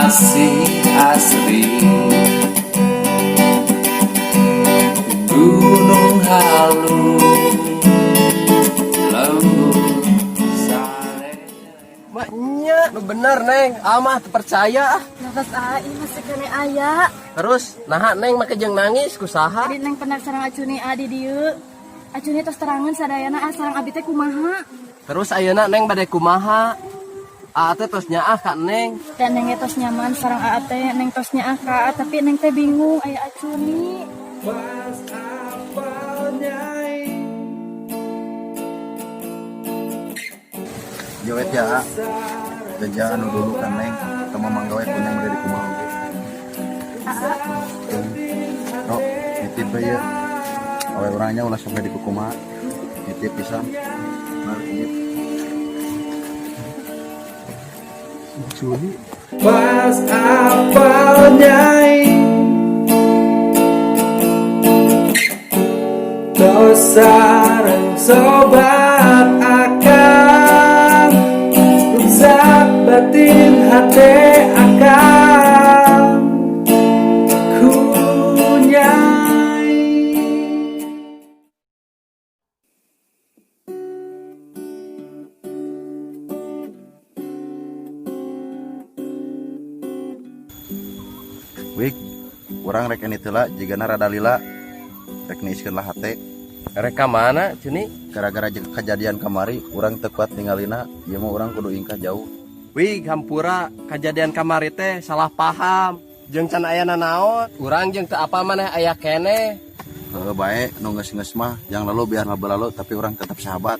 Masih asri. Gunung Halu lembut sare. Maknya, nu bener, Neng, amah teu percaya ah. Nafas ai masih keneh aya. Terus, naha Neng make jeung nangis ku saha? Jadi Neng pernah sareng Acuni A di dieu. Acuni tos terangan sadayana ah sareng abi teh kumaha. Terus ayeuna Neng bade kumaha? Aa teh tos nyaah ka Neng. Dan Neng tos nyaman sareng Aa teh, Neng tos nyaah ka Aa, tapi Neng teh bingung aya Acuni. Pas apal nyai. Jawet ya, jajan anu dulu kan Neng, sama manggawe punya udah di kumaha oge. Bro, nitip we ieu. Awe urangnya ulah sampai di kumaha. Nitip pisan. Nah, nitip. Pas apal nyai tos sareng sobat akan rusak batin hati akan ku nyai. Wik, urang rek ini heula jigana rada lila. Rek niiskeun lah hate. Rek ka mana, Cuni? Gara-gara jeung kejadian kamari, urang teu kuat ningalina, ieu mah urang kudu ingkah jauh. Wih, hampura, kejadian kamari teh salah paham. Jeung can aya nanaon, urang jeung teu apa maneh aya keneh. Heeh bae, nu geus-geus mah yang lalu biarlah berlalu, tapi urang tetap sahabat.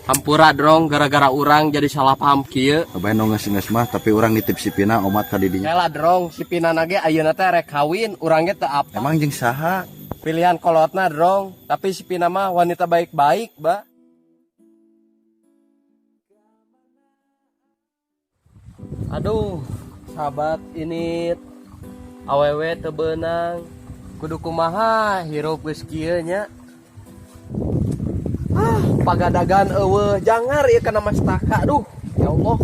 Hampura drong gara-gara urang jadi salah paham kieu. Heeh bae, nu geus-geus mah, tapi urang nitip si Pina omat ka didinya. Kela drong, si Pina nage ayeuna teh rek kawin, urang ge teu apa. Emang jeung saha? Pilihan kolotna drong, tapi si Pina mah wanita baik-baik, ba. Aduh, sahabat ini awewe teu beunang. Kudu kumaha hirup geus kieu nya. Ah, pagadagan eueuh jangar ieu kana mastaka duh. Ya Allah.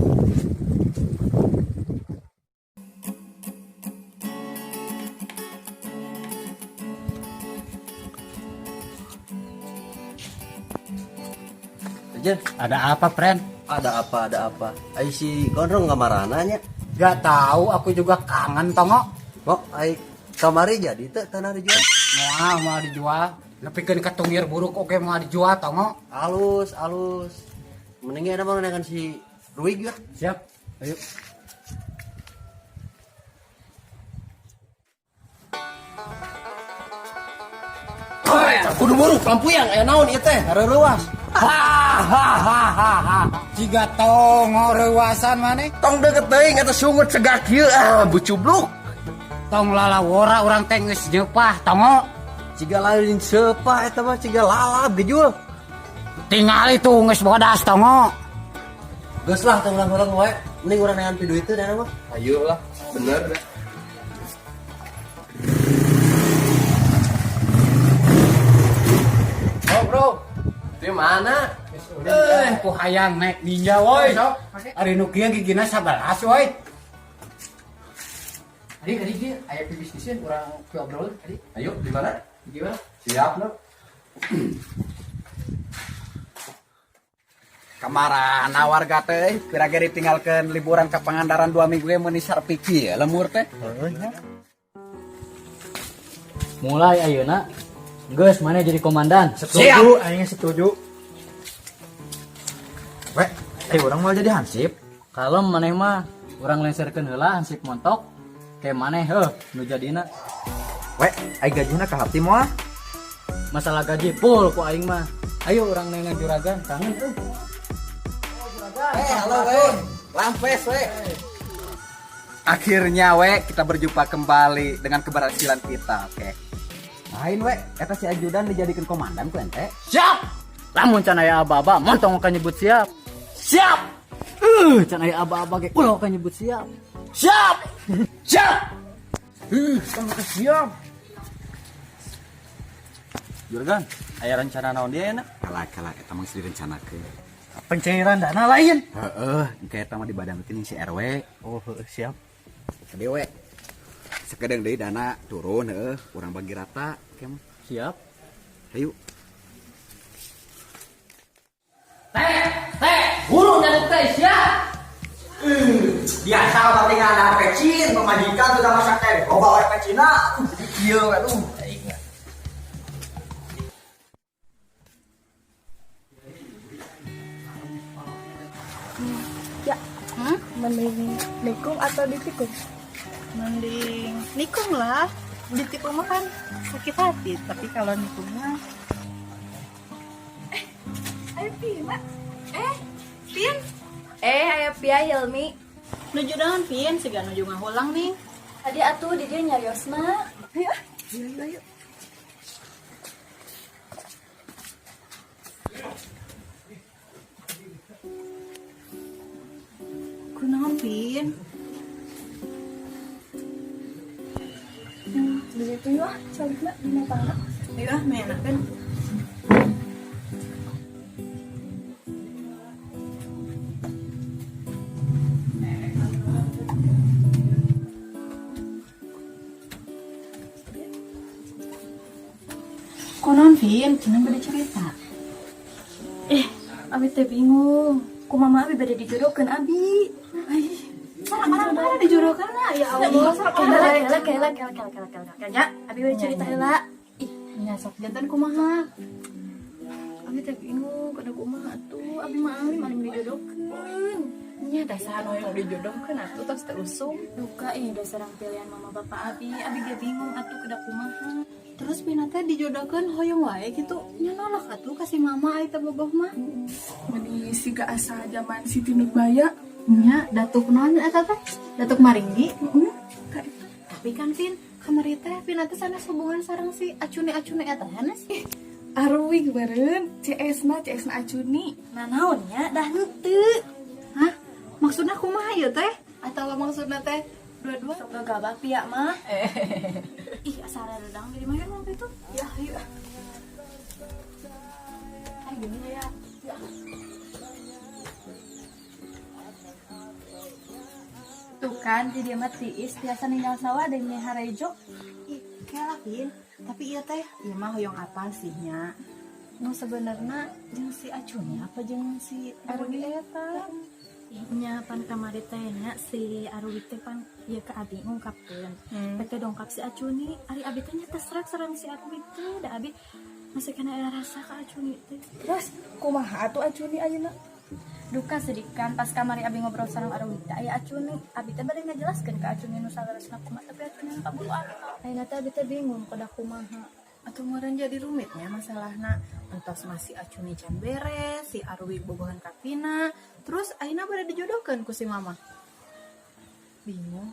Jen, Ada apa, friend? ada apa, ada apa? Ai si Gondrong kamarana nya? Gak tahu, aku juga kangen tongo. Kok ai kamari jadi teu tanah dijual? Moal, mau dijual. Nepikeun ka tungir buruk oke mau dijual tongo. Alus, alus. Mendingnya ada mau nanyakan si Ruig ya. Siap. Ayo. Kudu buruk lampuyang aya naon ieu teh? Hareurewas. Hahaha. Jiga tongo reuasan maneh. Tong deukeut teuing eta sungut cegak kieu ah bucubluk. Tong lalawora urang teh geus nyeupah tongo. Ciga lain sepah eta mah ciga lalap gejul. Tingali tuh geus bodas tongo. Geus lah tong urang wae. Mending urang neangan pi duit teh mah. Ayo lah, bener dah. Bro, bro, di mana? Ku hayang naik ninja woi. Ari nu kieu gigina 11 woi. Adi adi kieu aya bisniseun urang ku obrol adi. Ayo, di mana? Gimana? Siap, no. Kamarana warga teh kira-kira ditinggalkeun liburan ke Pangandaran 2 minggu ge meuni sarpiki ya lemur teh. Mulai ayeuna geus maneh jadi komandan. Setuju, aing setuju. We, urang mau jadi hansip. Kalau maneh mah urang lengserkeun heula hansip montok kayak maneh heuh nu jadina. We, ai gajina ka hati moal. Masalah gaji full ku aing mah. Ayo urang nengan juragan kangen euy. Halo we. Lampes we. Akhirnya we kita berjumpa kembali dengan keberhasilan kita, oke. Lain we, eta si ajudan dijadikan komandan ku ente. Siap. Lamun can aya aba-aba montong ka nyebut siap. Siap. Can aya aba-aba ge ulah ka nyebut siap. Siap. Siap. Siap. Juragan, aya rencana naon dia enak? Kalah-kalah eta mah geus direncanakeun. Pencairan dana lain. Heeh, engke eta mah dibadangkeun si RW. Oh, heueuh, siap. Kadieu we. Sakedeung deui dana turun heueuh, urang bagi rata ke mah. Siap. Hayu. Teh, teh, hurung nyari teh sia. Biasa tapi nggak ada pecin, pemajikan sudah masak teh, loba wae pecina. Jadi kieu aduh. Ya, mending nikung atau ditikung? Mending nikung lah. Ditikung mah kan sakit hati, tapi kalau nikung mah Ayo Pina. Pin. Aya Pia Hilmi. Nuju naon Pin, siga nuju ngahulang nih. Tadi atuh di dieu nyariosna. Ayo, ah. Ayo, ayo. Kunaon Pin? Di situ yuk ah, calikna dina tangga. Ayo ah, menakeun. Kunaon Pin, cenah bade cerita. Abi teh bingung. Ku mama abi bade dijodohkeun abi. Ai, Mana dijodohkeun ya Allah. Kela kela kela kela kela kela kela kela ya. Abi bade cerita heula. Ih, nya sok janten kumaha? Abi teh bingung kada kumaha atuh. Abi mah alim alim dijodohkeun. Nya dasar hoyong dijodohkeun atuh tos teu usum. Duka dasar pilihan mama bapak abi. Abi ge bingung atuh kada kumaha. Terus Pina teh dijodohkeun hoyong wae gitu. Nya nolak atuh ka si mama ai teh bogoh mah. Meni siga asa zaman Siti Nurbaya. Nya datuk naon eta teh? Datuk Maringgi. Heeh, ka eta. Tapi kan Pin, kamari teh Pina teh sanes hubungan sareng si Acuni-Acuni eta sanes. Arwig beureun, CS-na CS-na Acuni. Nah naon nya dah henteu. Hah? Maksudna kumaha ieu teh? Atawa maksudna teh dua-dua? Sok gagabah pia mah. Ih, asa redang di mana waktu itu? Ya, ayo. Ayo gini ya. Tuh kan, di dia mah tiis tiasa ninggal sawah dan harejo. Ih, kela Pin. Tapi ieu teh, ieu mah hoyong apal sih nya. Nu sebenarnya jeung si Acuni apa jeung si Arwi eta? Nya pan kamari teh nya si Arwi teh pan ieu ka abi ngungkapkeun. Teh dongkap si Acuni, ari abi teh nya teserak sareng si Arwi teh, da abi masih kena aya rasa ka Acuni teh. Terus kumaha atuh Acuni ayeuna? Duka sedikan pas kamari abi ngobrol sareng Arwi teh aya Acuni, abi teh bade ngajelaskeun ka Acuni nu saleresna kumaha tapi Acuni nu kaburu atuh. Ayeuna teh abi teh bingung kudu kumaha. Atuh meureun jadi rumitnya masalahna. Entos masih Acuni can beres, si Arwi bogohan ka Pina, terus ayeuna bade dijodohkeun ku si mama. Bingung.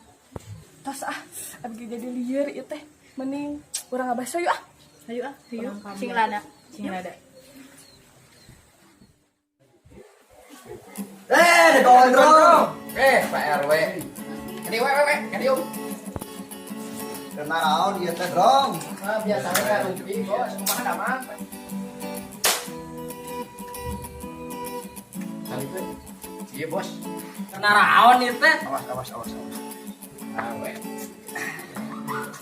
Tos ah, abi ge jadi lieur ieu teh. Mending urang ngabaso yuk ah. Ayo ah, ayo. Cing lada. Cing lada. Gondrong. Pak RW. Kadi we we, kadi um. Naon ieu teh, Drong? Ah, biasanya kan rugi, Bos. Kumaha damang? Kali teh. Iya, Bos. Naraon ieu teh? Awas awas awas awas. Ah, we.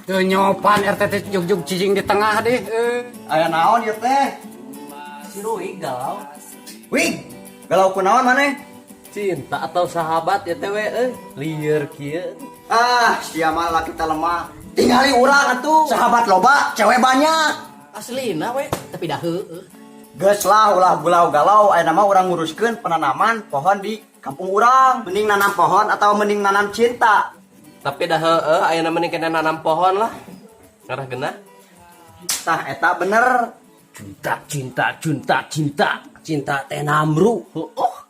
Teu nyopan RT teh jug-jug cicing di tengah deh. Aya naon ieu teh? Si Rui galau. Wig, galau kunaon maneh? Cinta atau sahabat ya teh we euy. Lieur kieu. Ah, sia mah laki teh lemah. Tingali urang atuh. Sahabat loba, cewek banyak. Aslina we, tapi dah heueuh. Geus lah ulah gulau galau, ayeuna mah urang nguruskeun penanaman pohon di kampung urang. Mending nanam pohon atau mending nanam cinta? Tapi dah heueuh ayeuna mending kena nanam pohon lah. Ngarah genah. Tah eta bener. Cinta, cinta, cinta, cinta. Cinta teh namru. Heueuh.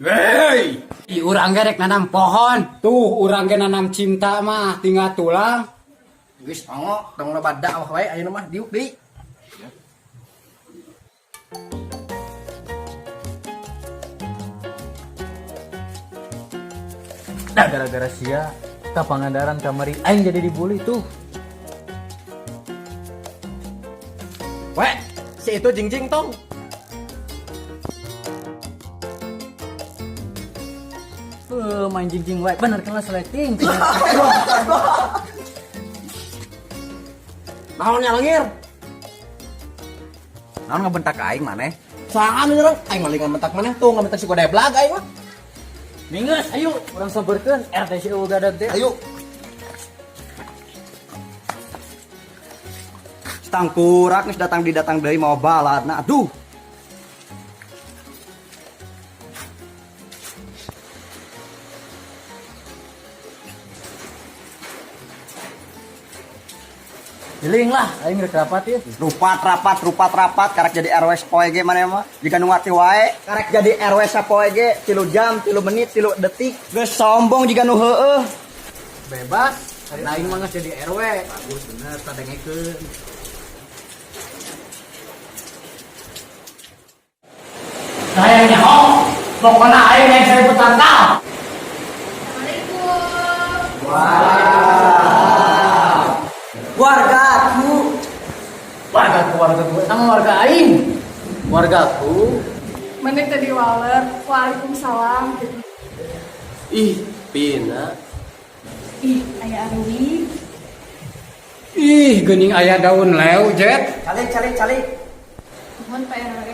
Wey, ih urang ge rek nanam pohon. Tuh urang ge nanam cinta mah tinggal tulang. Geus ongo, tong loba dakwah wae ayeuna mah diuk deui. Nah, gara-gara sia ka Pangandaran kamari aing jadi dibully tuh. We, si itu jingjing tong. Main jingjing wae bener kan sleting. Naon nya lengir? Naon ngabentak ka aing maneh? Saha nu nyerang? Aing mah ngabentak maneh tuh, ngabentak si godeblak aing mah. Mingus, ayo urang sampeurkeun RT si eueuh gadag teh. Ayo. Tangkurak geus datang didatang deui mau baladna. Aduh. Jeling lah, aing rek rapat ya. Rupat rapat rupat rapat karek jadi RW sapoe ge maneh mah. Jika nu ngarti wae, karek jadi RW sapoe ge 3 jam, 3 menit, 3 detik. Geus sombong jiga nu heueuh. Bebas, hari aing mah geus jadi RW. Bagus bener tadengekeun. Saya nyaho, pokoknya aing yang saya tangkal. Assalamualaikum. Wargaku, Wargaku, wargaku, sama warga aing. Wargaku. Mending tadi waler. Waalaikumsalam gitu. Ih, Pina. Ih, aya Arwi. Ih, geuning aya daun leu, Jet. Calik calik calik. Mohon Pak RW.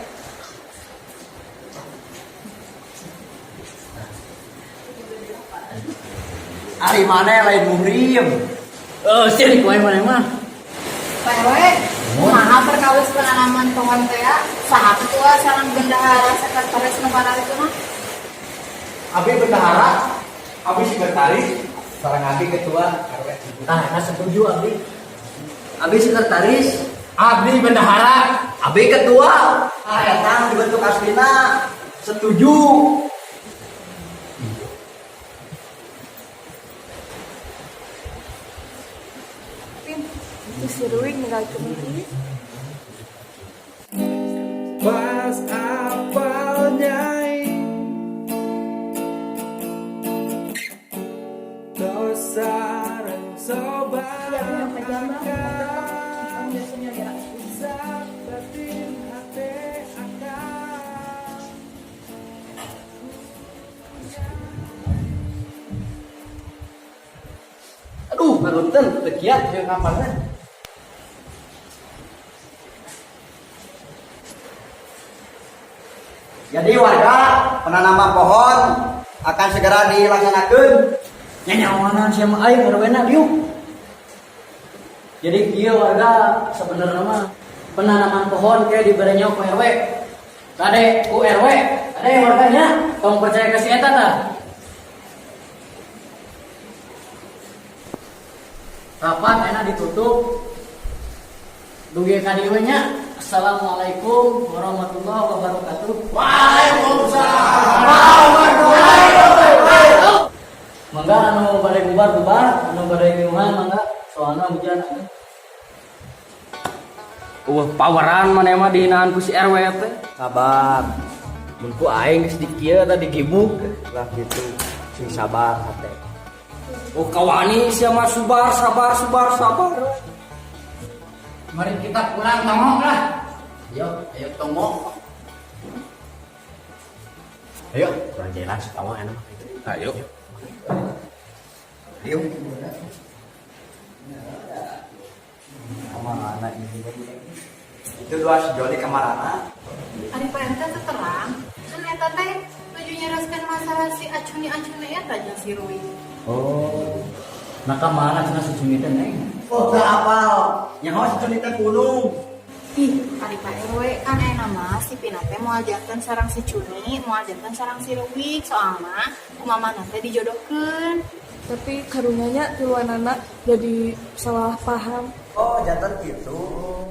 Ari maneh lain muhrim. Eh, sirik wae maneh mah. Pak RW, kumaha perkawis penanaman pohon teh ya? Saha ketua sareng bendahara sekretaris nu itu mah? Abi bendahara, abi sekretaris, sareng abi ketua RW. Tah, nah setuju abdi. Abi sekretaris, Abdi bendahara. Abi ketua. Ah, eta dibentuk aslina. Setuju. Pin, itu si Ruik ninggal cumi. Pas apal nyai Tos sareng sobat Ya, Pak Jambang, kamu biasanya gerak. Rusak batin hati akang. Aduh, ngapunten teu kiat jeung kapalna. Jadi warga, penanaman pohon akan segera dilaksanakan. Nyanyawanan sia mah aing RW-na diuk. Jadi kieu warga sebenarnya mah penanaman pohon kayak dibere nyaho ku RW. Kade ku RW, kade warganya tong percaya ke si eta tah. Rapat enak ditutup. Dugi ka dieu nya. Assalamualaikum warahmatullahi wabarakatuh. Waalaikumsalam warahmatullahi wabarakatuh. Mangga anu bade bubar bubar, anu bade ngiuhan mangga, soalna hujan atuh. Eueuh poweran maneh mah dihinaan ku si RW teh. Sabar. Mun ku aing geus dikieu tadi digibuk. Lah gitu. Sing sabar hate. Oh kawani sia mah subar sabar subar sabar. Mari kita pulang tongok lah. Ayo, ayo tongok. Ayo, kurang jelas tongok enak. Ayo. Ayo. Kemana ini? Itu dua si Joli kemarana. Ari Pak RT teh terang, kan eta teh nuju nyereskeun masalah si Acuni-Acuni eta jeung si Rui. Oh. Nah ka mana cenah si Cuni teh neng? Oh, teu apal. Nyaho si Joli teh gunung. Ih, ari Pak RW kan ayeuna mah si Pina teh moal janten sareng si Cuni, moal janten sareng si Ruwik, soalna ku mamana teh dijodohkeun. Tapi karunyanya tiluanana jadi salah paham. Oh, jantan gitu.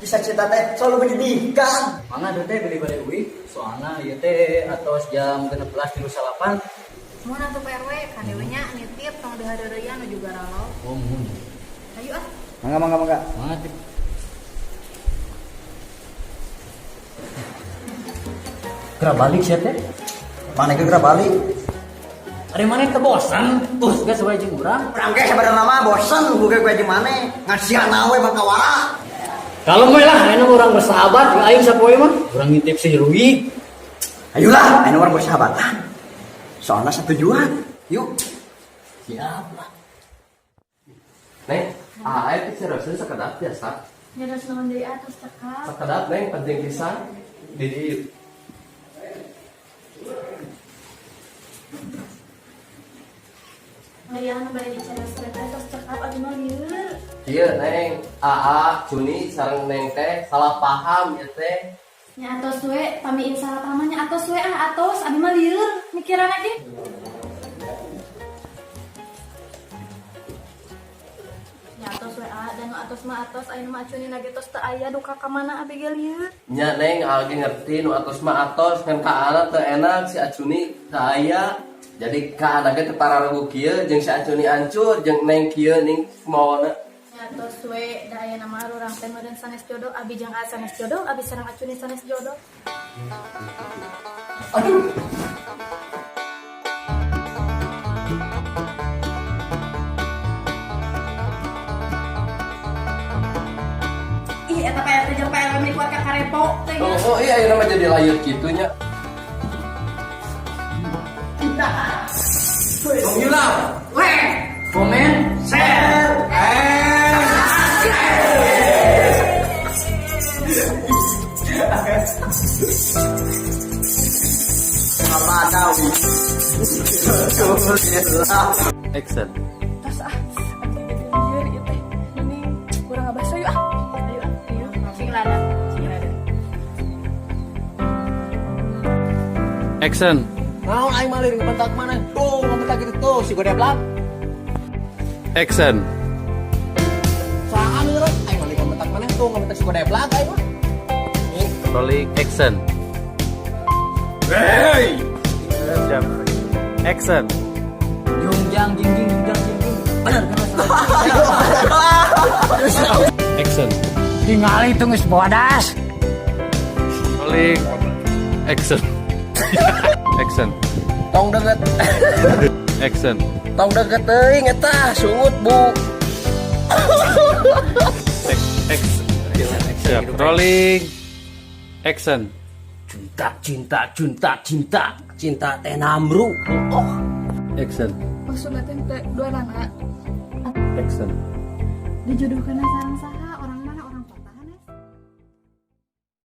Kisah cinta teh selalu menyedihkan. Mangga teh beli bade uih, soalna ieu teh atos jam 16.38. Mun atuh Pak RW, kadewe nya nitip tong dihareureyan nu juga ralo. Oh, mun. Ayo ah. Mangga mangga mangga. Mangga teh. Gerak balik sia teh. Mana ge geura balik? Ari maneh teu bosan? Terus geus wae jeung urang. Urang ge sabenerna mah bosen buka gue jeung maneh. Ngasihan we bangkawara. Kalem we lah, ayeuna urang bersahabat jeung aing sapoe mah. Urang ngintip si Rui. Ayolah, ayeuna urang bersahabatan. Soalnya satujuan. Yuk. Siap lah. Neng, ah aya teh seriusna sakedap biasa. Nyarios naon deui atos cekap. Sakedap, Neng, penting pisan. Di dieu. Ngerian nu bade dicarioskeun teh tos cekap abi mah lieur. Kieu, Neng, Aa, Cuni sareng Neng teh salah paham ieu teh. Nya atos we, pamiin salah paham mah nya atos we ah atos abi mah lieur mikiranna ge. Nya atos we ah, da nu atos mah atos ayeuna mah Acuni ge tos teu aya duka ka mana abi ge lieur. Nya, Neng, aa ge ngerti nu atos mah atos, ngan ka aana teu enak si Acuni teu aya. Jadi ka aana ge teu pararuguh kieu jeung si Acuni ancur jeung Neng kieu ning mawana. Nya atos we, da ayeuna mah urang teh meureun sanes jodoh, abi jeung aa sanes jodoh, abi sareng Acuni sanes jodoh. Aduh. Ih, eta Pak RT jeung Pak RW meni kuat ka karepo teh nya. Oh, oh iya ayeuna mah jadi layut kitu nya. Tong hilap. Like, komen, share. Badawi. Action. Tos ah, abi jadi lieur ieu teh. Mending urang ngabaso yuk ah. Ayo ah, ayo. Sing lada. Sing lada. Action. Naon aing mah lieur ngebentak mana? Tuh, ngebentak gitu tuh si godeblak. Action. Saha nu nyerot? Aing mah lieur ngebentak mana? Tuh, ngebentak si godeblak aing mah. Rolling action. Hey. Siap. Action. Jungjang jing jing jungjang jing jing. Bener kan masalah. Action. Tingali itu geus bodas. Rolling action. Action. Tong deket. Action. Tong deket teuing eta sungut, Bu. X X. Siap. Rolling action. Cinta, cinta, cinta, cinta, cinta teh namru. Oh. Action. Maksudna teh teh dua nana. Action. Dijodohkeun sareng